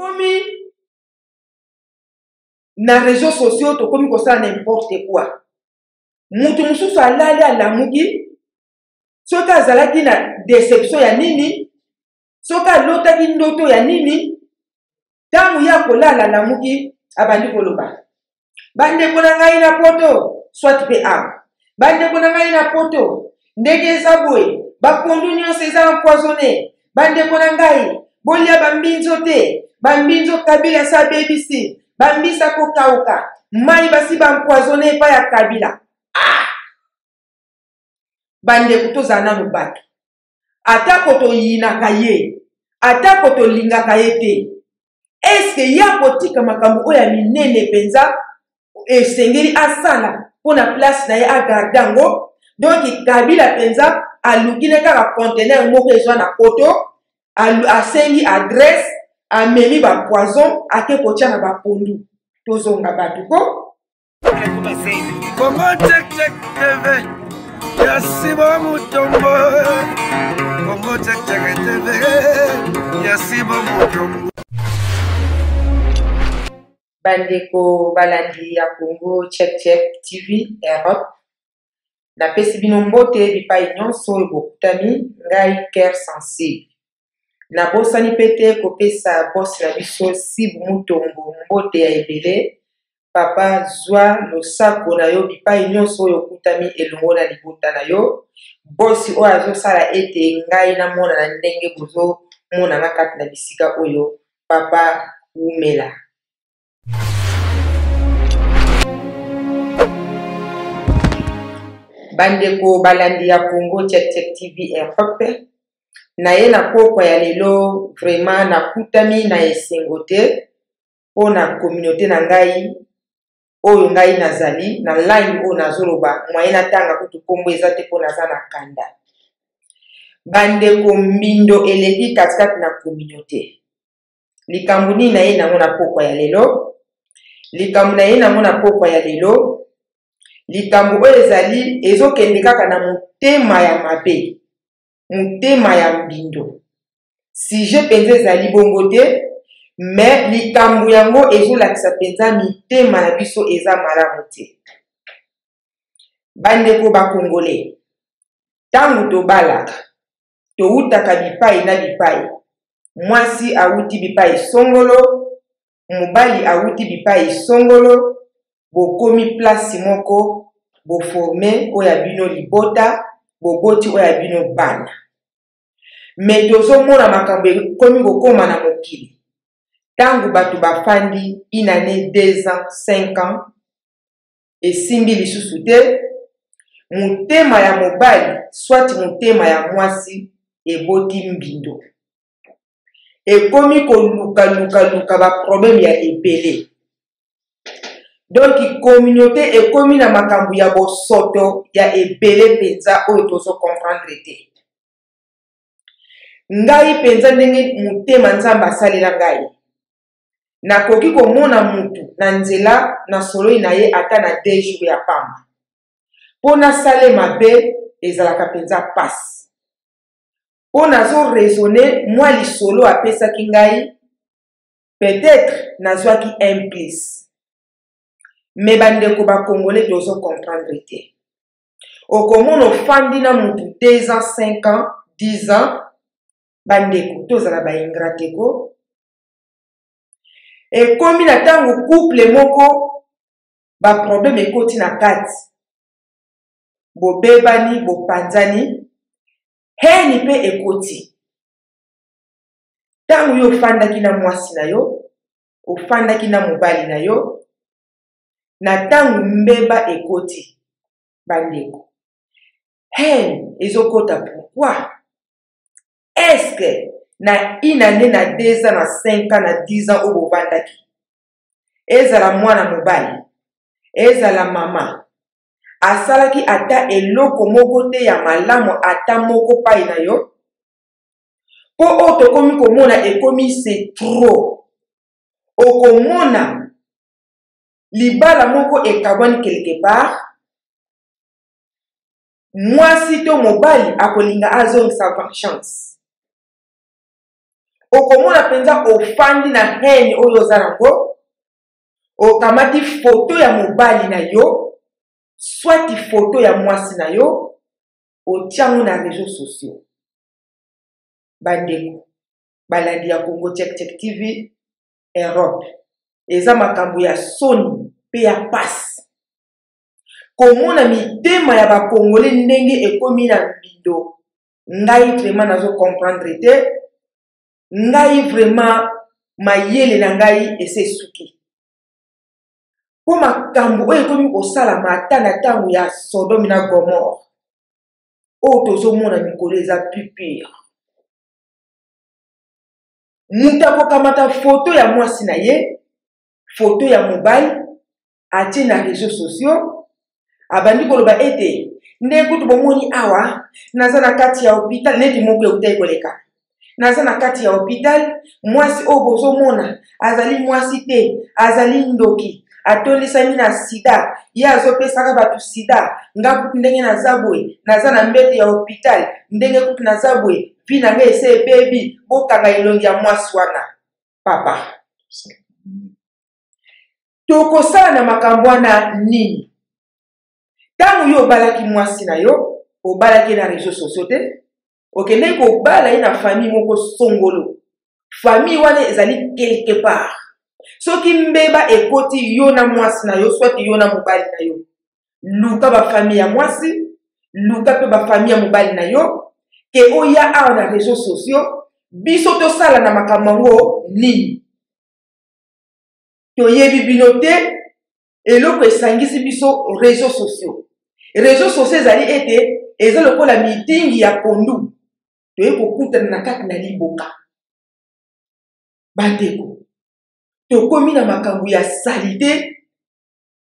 Tokomi na réseaux sociaux, tokomi kosala n'importe quoi. Mutu mosusu alali alamuki, soki azalaki na deception ya nini, soki alotaki ndoto ya nini, ntango ye akolala alamuki abandi koloba, bandeko na ngai na poto, soit mpe awa, bandeko na ngai na poto, ndenge eza boye, bapondu nyonso eza empoisonne, bandeko na ngai bolia bambinzo te, bambinzo Kabila asi abebisi, bambisa kokauka, mai basi baempoisonne epai ya Kabila. Ah! Bandeko, tozala nanu bato, atako toyinaka ye, atako tolingaka ye te, eske ye akotika makambo oyo ya minene mpenza esengeli asala mpo na place na ye agarde yango? Donc Kabila mpenza aluki ne kaka conteneur moko ezwa na poto, asengi adresse, amemi bapoison, ake kotya na bapondu. Tozonga bato ko. Congo Check Check TV ya Simon Mutombo. Congo Check Check TV ya Simon Mutombo. Bandeko balandi ya Congo Check Check TV Europe, napesi bino mbote bipai nyonso oyo bokutami. Ngai Cœur Sensible, nabosani mpe te kopesa boss na biso Sibu Mutombo mbote ya ebele. Papa, zwa losako na yo bipai nyonso oyo okutami elongo na libota na yo. Bosi oyo azosala ete ngai namona na ndenge bozomonanga kati na bisika oyo, papa wumela. Bandeko balandi ya Congo Check Check TV Europe, naye na pokwa ya lelo vraiment nakutami na esengo te mpo na communauté na ngai oyo ngai nazali na line oyo nazoloba, moyen natanga kutu nkombo eza te mpo naza na kanda. Bandeko, mbindo eleki katikati na communauté. Likambo nini naye nango na pokwa ya lelo? Likambo naye nango na pokwa ya lelo, likambo oyo ezali ezokende kaka na motema ya mabe, motema ya mbindo. Sujet mpenza ezali bongo te, me likambo yango ezolakisa mpenza mitema na biso eza malamu te. Bandeko bakongole, ntango tobalaka, towutaka bipai na bipai. Mwasi awuti bipai songolo, mobali awuti bipai songolo, bokomi place moko, boforme oyo ya bino libota, boboti oyo ya bino bana. Me tozomona makambo ekomi kokóma na mokili. Ntango bato bafandi une année, 2 ans, 5 ans, esimbi lisusu te, motema ya mobali soit motema ya mwasi eboti mbindo, ekomi kolukalukaluka baproblème ya ebele. Donc communauté ekomi na makambo ya bosoto ya ebele mpenza oyo tozokomprendre te. Ngai mpenza, ndenge motema Nzambe asalela ngai, nakoki komona mutu na nzela na soloi na ye ata na 2 jours ya pamba, mpo nasale mabe ezalaka mpenza pasi, mpo nazo raisonne mwa lisolo apesaki ngai, peut-être nazwaki un plus. Me bandeko bakongole, tozo comprendre te. Okomona ofandi na mutu 2 ans, 5 ans, 10 ans. Bandeko, tozala baingra te ko. Ekomi na ntango couple moko baproblème ekoti na kati, bobebani, bopanzani, heni mpe ekoti. Ntango yo ofandaki na mwasi na yo, ofandaki na mobali na yo, na ntango mbeba ekoti, bandeko, haine ezokota. Pourquoi? Est-ce na une année, na 2 ans, na 5 ans, na 10 ans oyo bovandaki, ezala mwana mobali, ezala mama, asalaki ata eloko moko te ya malamu, ata moko pai na yo? Mpo oyo tokomi komona ekomi c'est trop. Okomona libala moko ekabwani quelque part, mwasi to mobali akolinga azongisa vengeance. Okomona mpenza ofandi na haine oyo oza nango, okamati foto ya mobali na yo, swati foto ya mwasi na yo, otiango na réseaux sociaux. Bandeko balandi ya Congo Check Check TV Europe, eza makambo ya soni pe ya pasi komona mitema ya ba Congolais ndenge ekomi na mbindo. Ngai vraiment nazo comprendre te, ngai vraiment mayele na ngai ese esuki mpo makambo oyo ekomi kosalama ata na ntango ya Sodome na Gomorre oyo tozomona mikolo eza plus pire. Moto akokamata foto ya mwasi na ye, foto ya mobali, atie na réseaux sociaux, abandi koloba ete nde kutu bomoni awa naza na kati ya hôpital, neti moko eutaki koleka, naza na kati ya hôpital, mwasi oyo bozomona azali mwasi te, azali ndoki, atondisami na sida, ye azopesaka bato sida, nga kutu ndenge naza boye, naza na mbeto ya hôpital, ndenge kutu naza boye, vie na ngai ese ebebi, bokanga elongi ya mwasi wana. Papa, tokosala na makambo wana nini? Ntango yo obalaki mwasi na yo, obalaki ye na réseaux sociaux te, okendeki kobala ye na famille moko songolo. Famille wana ezali quelque part. Soki mbeba ekoti yo na mwasi na yo, soit yo na mobali na yo, luka ba famille ya mwasi, luka pe ba famille ya mobali na yo, ke oya awa na réseaux sociaux, biso tosala na makambo yango nini? Toyebi bino te, eloko esangisi biso réseaux sociaux. Réseaux sociaux ezali ete eza lokola mitingi ya pondu, toye kokutana na kati na liboka. Bandeko, tokomi na makambo ya salite,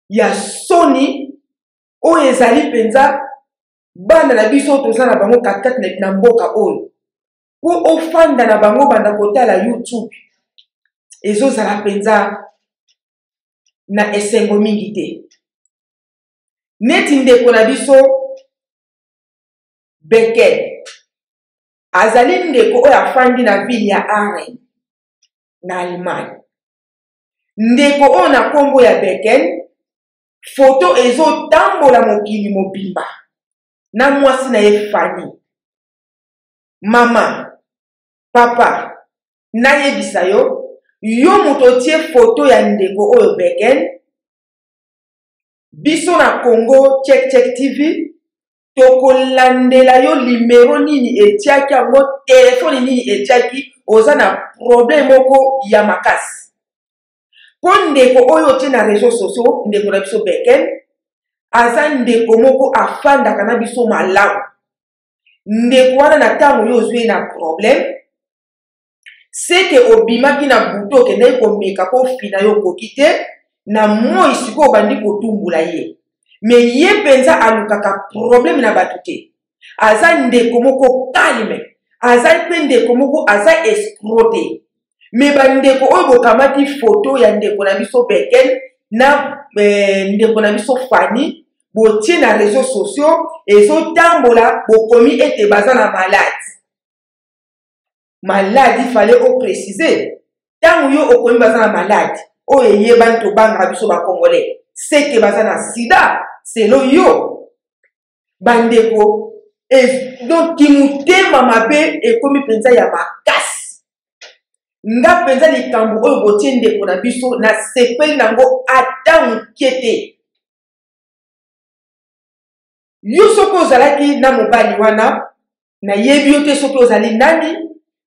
ya soni, oyo ezali mpenza bana na biso toza na bango katikati na mboka oyo. Po ofanda na bango banda kotala YouTube, ezozala mpenza na esengo mingi te. Neti ndeko na biso Bekel, azali ndeko oyo afandi na ville ya Aachen na Allemagne. Ndeko oyo na kombo ya Bekel, foto ezotambola mokili mobimba na mwasi na ye Fanny. Mama, papa, nayebisa yo, yo moto otie foto ya ndeko oyo Bekel, biso na Congo Check Check TV tokolandela yo limero nini etiaki yango, telefone nini etiaki, oza na problème moko ya makasi. Po ndeko oyo otie na réseaux sociaux, ndeko na biso Bekel, aza ndeko moko afandaka na biso malamu. Ndeko wana na ntango yo ozwi na problème, seke obimaki na butu okendaki komeka po fina yo okoki te, na moi sikoyo obandi kotumbula ye. Me ye mpenza alukaka problème na bato te. Aza ndeko moko calme, aza mpe ndeko moko aza escroc te. Me bandeko oyo bokamati foto ya ndeko na biso Bekel na ndeko na biso Fanny, botie na réseaux sociaux, ezotambola, bokomi ete baza na malade. Malade, il fallait o préciser. Tango yo okomi baza na malade, oyo eyebani tobangaka biso ba Congolais, c'est que baza na sida, selo yo. Bandeko, donc kimutema mabe ekomi mpenza ya makasi. Nga mpenza likambo oyo botie ndeko na biso, nasepeli nango ata moke te. Yo soki ozalaki na mobali wana, nayebi yo te soki ozali nani,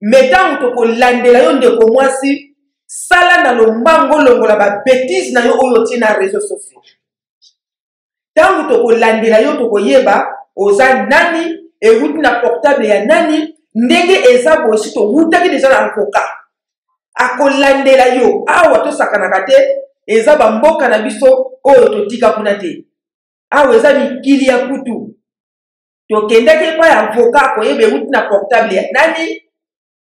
me ntango tokolandela yo ndeko mwasi, sala na lombango longola ba bêtises na yo oyo otie na réseaux sociaux. Ntango tokolandela yo tokoyeba oza nani, ewuti na portable ya nani, ndenge eza boye si towutaki deja na avocat akolandela yo. Awa tosakanaka te, eza ba mboka na biso oyo totika kuna te. Awa eza mikili ya kutu. Tokendaki epai ya avocat akoyeba ewuti na portable ya nani,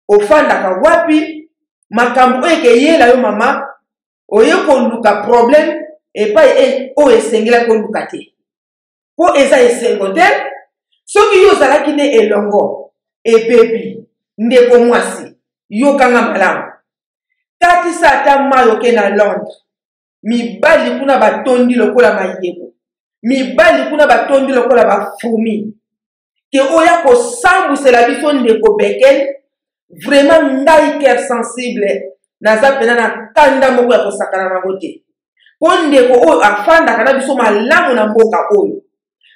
ofandaka wapi, makambo oyo ekeyela yo mama, oye koluka problème epai oyo esengelaki koluka te. Po eza esengo te, soki yo ozalaki ne elongo, ebebi, ndeko mwasi, Yokanga malamu, katisa ata mai oke na Londres, mibali kuna batondi lokola mayebo, mibali kuna batondi lokola bafurmi. Ke oya kosambwisela biso ndeko Beken, vraiment ngai cœur sensible naza mpena na kanda moko ya kosakana nango te, mpo ndeko oyo afandaka na biso malamu na mboka oyo.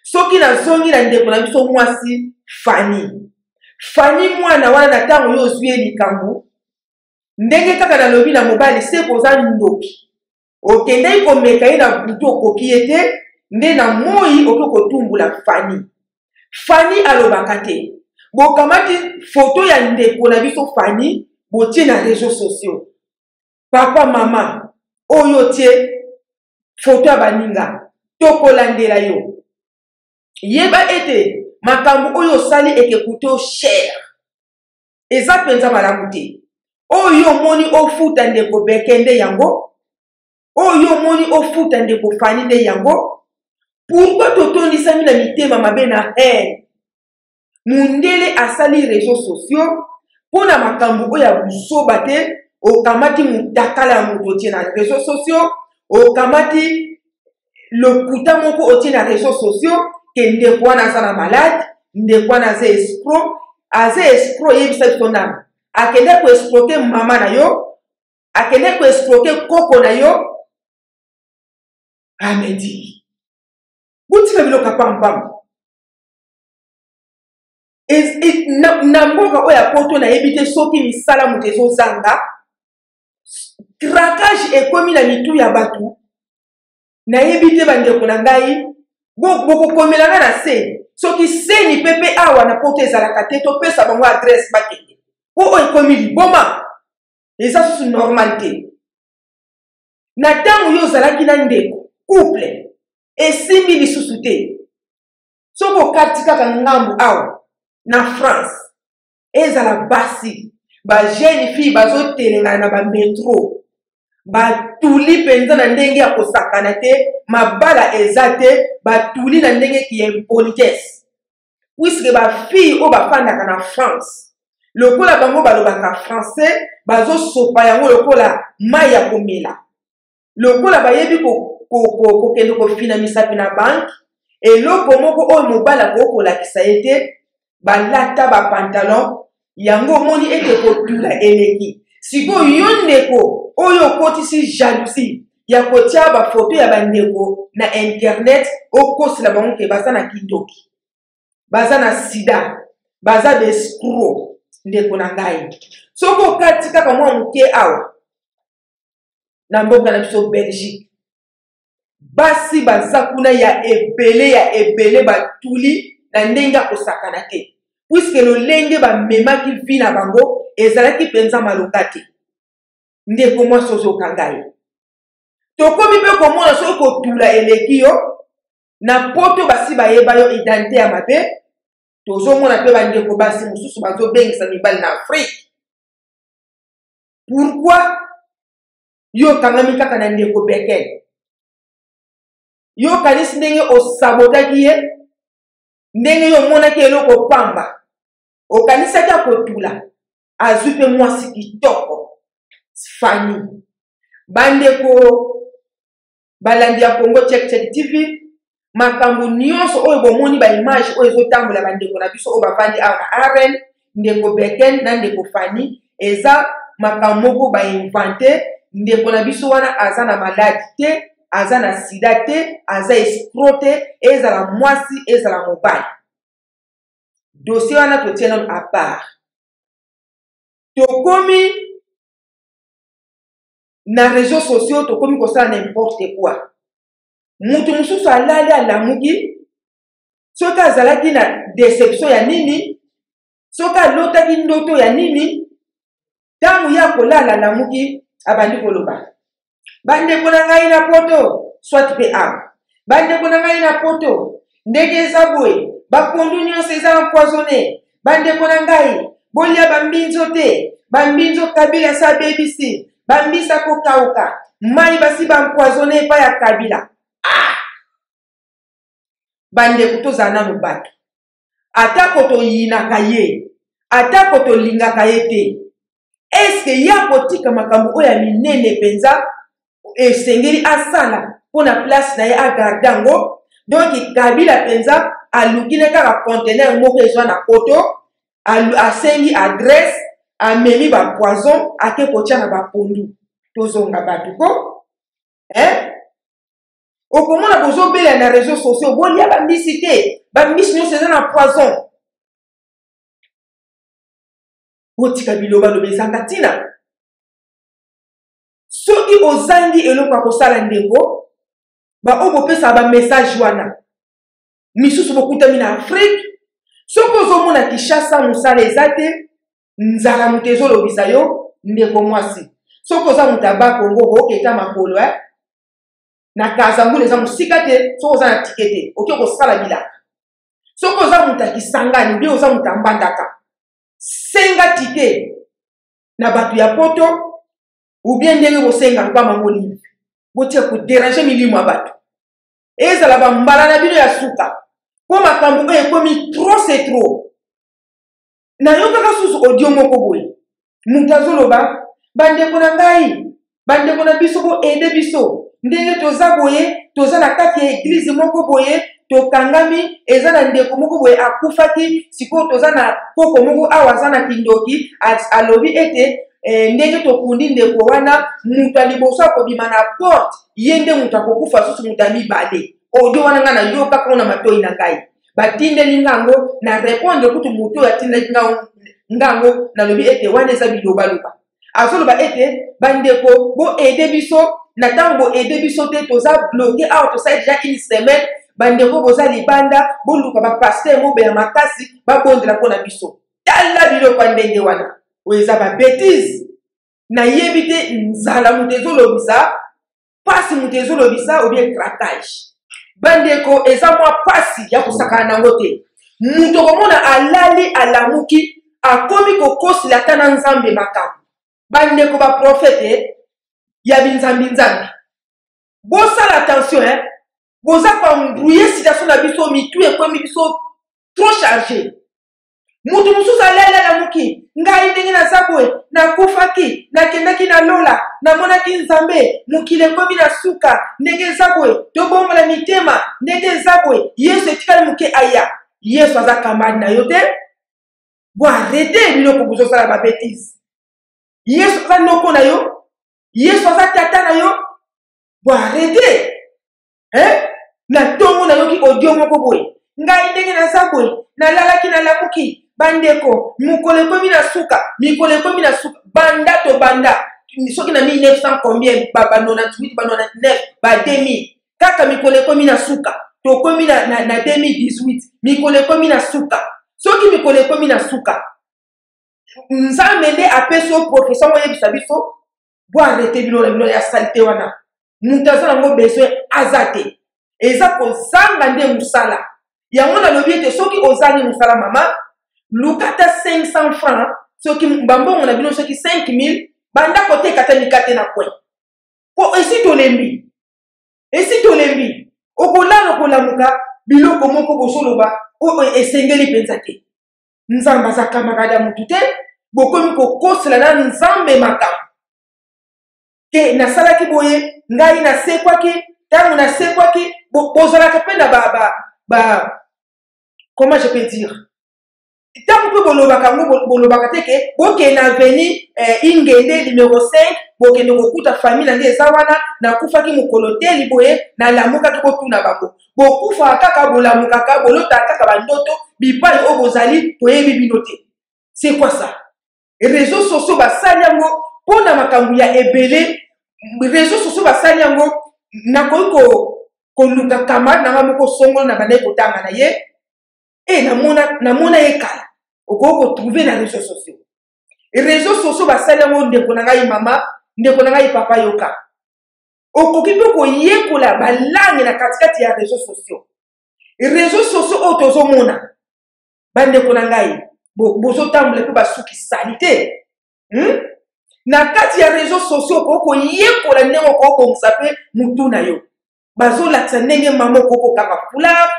Soki nazongi na ndeko na biso mwasi Fani, Fani mwana wana, na ntango yo ozwi ye likambo ndenge kaka nalobi na mobali seko oza ndoki, okendaki komeka ye na butu, okoki ye te, nde na moi okoki kotumbola Fani. Fani alobaka te. Bokamati foto ya ndeko na biso Fani, botie na réseaux sociaux. Papa, mama oyo otie foto ya baninga, tokolandela yo. Yeba ete makambo oyo osali ekekute yo cher, eza mpenza malamu te. Oyo omoni ofuta ndeko Beke nde yango, oyo omoni ofuta ndeko Fani nde yango. Pourquoi totondisami na mitema mabe na haine? Mundele asali réseaux sociaux mpo na makambo oyo ya buzoba te. Okamati mutakala ya moto otie na réseaux sociaux, okamati lokuta moko otie na réseaux sociaux ke ndeko wana aza na malade, ndeko wana aza escroc. Aza escroc, oyebisa biso nani akende koescroke mama na yo, akende koescroke koko na yo. Amedi, botika biloko ya pampamba. Na mboka oyo ya poto, nayebi te soki misala moto ezozanga, craquage ekomi na mitu ya bato. Nayebi te, bandeko na ngai, bokokomela nga na se soki seni mpe mpe awa na poto ezalaka te, topesa bango adresse bakende, mpo oyo ekomi liboma, eza susu normal te. Na ntango yo ozalaki na ndeko, couple esimbi lisusu te, soki okati kaka ngambu awa na France, ezala basi, bajeune fille bazotelengana na bametro, batuli mpenza na ndenge ya kosakana te, mabala eza te, batuli na ndenge ya impolitesse, puisque bafille oyo bafandaka na France, lokola bango balobaka français, bazosopa yango lokola mai ya komela, lokola bayebi kokende kofina misapi na banke, eloko moko oyo mobali akoki kolakisa ye te, balata bapantalon yango, omoni ete kotula eleki. Sikoyo yo ndeko oyo okotisi jalousie ya kotia bafoto ya bandeko na internet, okosela bango ke baza na kindoki, baza na sida, baza baescroc. Ndeko na ngai, soki okati kaka mwa moke awa na mboka na biso Belgique, basi baza kuna ya ebele ya ebele, batuli na ndenge ya kosakana te, puiske lolenge bamemaki vi na bango ezalaki mpenza maloka te. Ndeko mwasi ozokanga ye, tokomi mpe komona soki kotula eleki yo na poto, basi bayeba yo identite ya mabe. Tozomona mpe bandeko basi mosusu bazobengisa mibali na Afrike. Pourquoi yo okangami kaka na ndeko Bekel? Yo okanisi ndenge osabotaki ye, ndenge yo omonaki eloko pamba, okanisaki akotula, azwi mpe mwasi kitoko Fani. Bandeko balandi ya Congo Check Check TV, makambo nyonso oyo bomoni, baimage oyo ezotambola, bandeko na biso oyo bavandi awa na Aren, ndeko Beken na ndeko Fani, eza makambo moko bainvente. Ndeko na biso wana aza na maladi te, aza na sida te, aza escroc te, ezala mwasi ezala mobali. Dossier wana totie nano à part. Tokomi na réseaux sociaux, tokomi kosala n'importe quoi. Mutu mosusu alali alamuki, soki azalaki na déception ya nini, soki alotaki ndoto ya nini, ntango ye akolala alamuki, abandi koloba: bandeko na ngai na poto, soit mpe awa bandeko na ngai na poto, ndenge eza boye, bapondu nyonso eza empoisonné, bandeko na ngai bolia bambinzo te, bambinzo Kabila sa abebisi, bambisa kokauka, mai basi baempoisonné epai ya Kabila. Ah! Bandeko, tozala nano bato, atako toyinaka ye, atako tolingaka ye te. Eske ye akotika makambo oyo ya minene mpenza esengeli asala mpo na place na ye agarde yango? Donc Kabila mpenza aluki ne kaka conteneur moko ezwa na poto, asengi adresse, amemi bapoison, ake kotya na bapondu. Tozonga bato ko, eh? Okomona bozobela na réseau sociaux, bolia bambisi te, bambisi nyonso eza na poison. Botika bilobaloba ezanga ntina. Soki ozangi eloko ya kosala, ndeko, baoyo bopesaka bamessage wana misusu bokutami na Afrike. Soki ozomona Kinshasa mosala eza te, nzala moto ezolobisa yo, ndeko mwasi. Soki oza moto ya Bakongo, okoketa makolo, eh? Na Kazambula eza mosika te. Soki oza na tike te, oke kosala bilaka. Soki oza moto ya Kisangani bie, oza moto ya Mbandaka, senga tike na bato ya poto ubie ndenge bosengaka bamango livre. Botia koderange milimo ya bato, ezala bambala na bino ya suka, mpo makambo oyo ekomi trop, c'est trop. Nayokaka susu audio moko boye, moto azoloba: bandeko na ngai, bandeko na biso, boede biso ndenge toza boye, toza na kati ya eglize moko boye, tokangami, eza na ndeko moko boye akufaki, sikoyo toza na koko moko awa aza na kindoki, alobi ete ndenge tokundi ndeko wana, moto ya liboso akobima na porte, ye nde moto akokufa, susu moto ya mibale. Audio wana ngai nayokaka ngo na matoi na ngai, batindeli nga yango, na répondre kutu moto oyo atindaki nga yango, nalobi ete wana eza bilobaloba. Azoloba ete bandeko, boaide biso na ntango, boaide biso te, toza bloqué awa, tosali déjà une semaine. Bandeko boza libanda, boluka bapaster mobeya makasi, babondela mpo na biso. Tala biloko ya ndenge wana, oyo eza babétise. Nayebi te, nzala moto ezolobisa, pasi moto ezolobisa, obie craquage. Bandeko, eza mwa pasi ya kosakana nango te. Moto komona alali, alamuki, akomi kokosela ata na Nzambe makambo. Bandeko baprofete ya binzambi-nzambi, bosala attention, eh? Boza koembrouye situation na biso, mitu ekomi biso trop chargé. Moto mosusu alali, alamuki: ngai ndenge naza boye, nakufaki, nakendaki na lola, namonaki Nzambe, mokili ekomi na suka, ndenge eza boye, tobongola mitema, ndenge eza boye, Yesu etikali moke aya. Yesu aza camarade na yo te. Boarrete biloko bozosala, babétise. Yesu aza noko na yo? Yesu aza tata na yo? Boarrete, eh? Na ntongo nayoki audio moko boye: ngai ndenge naza boye, nalalaki, nalamuki, bandeko, mokolo ekomi na suka, mikolo ekomi na suka. Banda tobanda soki na 1900 combien, ba 98, ba 99, ba 2000, kaka mikolo ekomi na suka. Tokomi na 2018, mikolo ekomi na suka. Soki mikolo ekomi na suka, Nzambe nde apesi yo professeur oyebisa biso? Boarrete bino na bino ya saleté wana. Moto aza nango besoin aza te, eza kozanga nde mosala. Yango nalobi ete soki ozangi mosala, mama, luka ata 500 francs, soki bambongo na bino soki 5000, banda koteka ata mikate na coin, po esi tolembi, esi tolembi. Okolala, okolamuka, biloko moko bozoloba oyo esengeli mpenza te. Nzambe aza camarade ya motu te. Bokomi kokosela na Nzambe makambo ke nasalaki boye, ngai nasekwaki. Ntango nasekwaki, bozalaka mpe na ba, comment je peux dire, ntango mpe bolobaka yango, bolobaka te ke bokende na avenue Ingende numéro 5, bokende kokuta famille na nde eza wana, nakufaki mokolo teli boye, nalamukaki, botuna bango. Bokufaka kaka, bolamukaka, bolotaka kaka bandoto bipai oyo bozali, toyebi bino te. C'est quoi ça? Réseaux sociaux basali yango mpo na makambo ya ebele. Réseaux sociaux basali yango. Nakoki koluka camarade na nga moko songolo na bandaki kotanga na ye, e namona ye kala, okoki kotrouve na réseaux sociaux. Réseaux sociaux basali yango, ndeko na ngai mama, ndeko na ngai papa, yoka, okoki mpe koyekola balangue na katikati ya réseaux sociaux. Réseaux sociaux oyo tozomona, bandeko na ngai, bozotambola mpe basuki sali te, Na kati ya réseaux sociaux okoki koyekola ndenge okoki kobongisa mpe mutu na yo. Bazolakisa ndenge mama okoki kokanga foulard,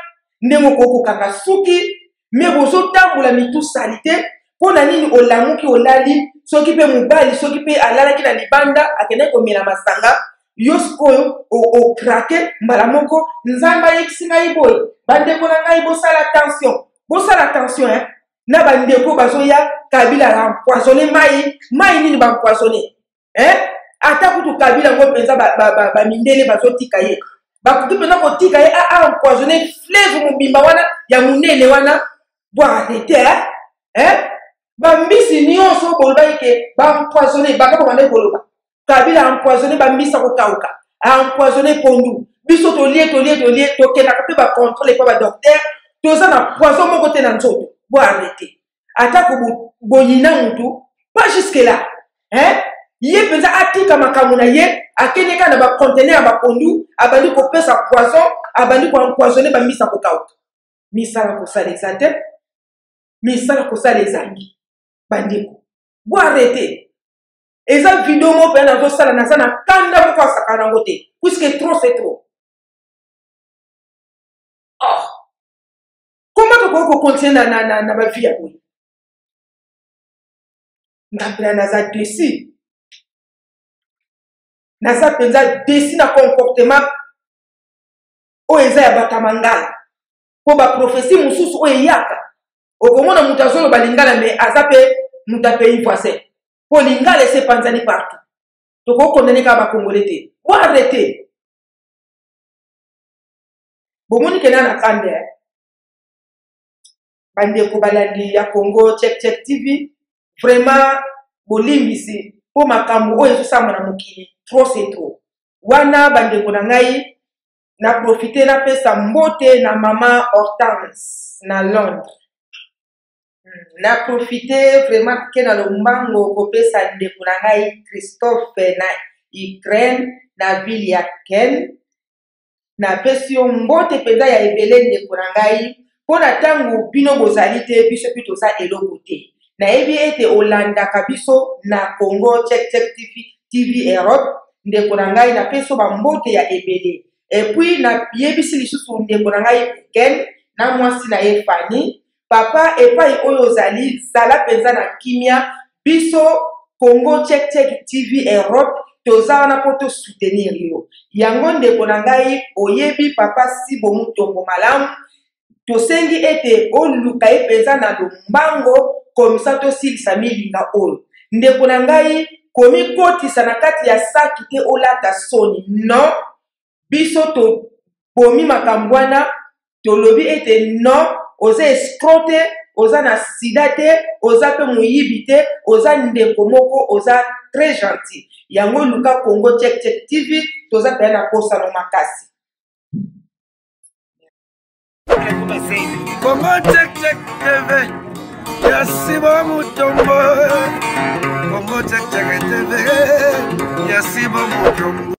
ndenge okoki kokanga suki, me bozotambola mitu sali te. Mpo na nini olamuki olali, soki mpe mobali, soki mpe alalaki na libanda akendaki komela masanga, yo sikoyo okrake mbala moko, Nzambe ayebisi ngai boye. Bandeko na ngai, bosala attention, bosala attention hein? Na bandeko bazoya, Kabila empoisonne mai, mai nini ba empoisonne hein? Ata kutu Kabila ngo mpenza bamindele ba bazotika ye, bakutu mpenza kotika ye a empoisonne fleuve mobimba wana ya monene wana, bo arrete hein? Hein? Bambisi nyonso bolobaki ke baempoisonne, baka babandaki koloba Kabila empoisonne bambisi akokauka, empoisonne pondu, biso tolie tolie tolie, tokendaka mpe bacontrole epa badocteur, toza na poison moko te na nzoto. Bo arrete, atako boyina mutu, pas jusque là hein? Ye mpenza atika makambo na ye, akende kaka na bacontener ya bapondu, abandi kopesa poison, abandi koempoisonne bambisi akokauka. Misala kosala eza te, misala kosala ezangi. Bandeko, bo arrete. Eza video moko mpenza nazosala, naza na kanda moko asakana nango te, puisque trop c'est trop. Oh, comment tokoki kocontinue na bavie ya boye? Nga mpena naza desi, naza mpenza desi na comportement oyo eza ya bato ya mangala. Mpo baprofesi mosusu oyo eyaka, okomona moto azoloba lingala me aza mpe moto ya pays voisin, mpo lingala esi epanzani partout. Tokokondane kaka bakongole te, bo arrete. Bomoni kena na kanda bandeko balandi ya Congo Check Check TV, vraiment bolimbisi mpo makambo oyo ezosalama na mokili, trop c'est trop. Wana bandeko na ngai, na profite napesa mbote na mama Hortense na Londres. Na profite vraiment ke na lombango kopesa ndeko na ngai Christophe na Ukraine, na ville ya Ken. Napesi yo mbote mpenza ya ebele ndeko na ngai, mpo na ntango bino bozali te, biso mpe toza eloko te. Nayebi ete olandaka biso na Congo Check Check TV, TV Europe. Ndeko na ngai, napesi yo bambote ya ebele. Et puis nayebisi lisusu ndeko na ngai Ken na mwasi na ye Fanny, papa epai oyo ozali, zala mpenza na kimia. Biso Congo Check Check TV Europe toza wana mpo tosoutenir yo. Yango ndeko na ngai, oyebi papa Sibo Mutombo malamu, tosengi ete oluka ye mpenza na lombango, komisa tosilisa milinga oyo. Ndeko na ngai, komikotisa na kati ya saki te, olata soni. Non, biso tobomi makambo wana, tolobi ete non, oza escroc te, oza na sida te, oza mpe moyibi te, oza ndeko moko, oza très gentil. Yango luka Congo Check Check TV, toza mpenza na posano makasi. Congo Check Check TV ya Simon Mutombo. Congo Check Check TV ya Simon Mutombo.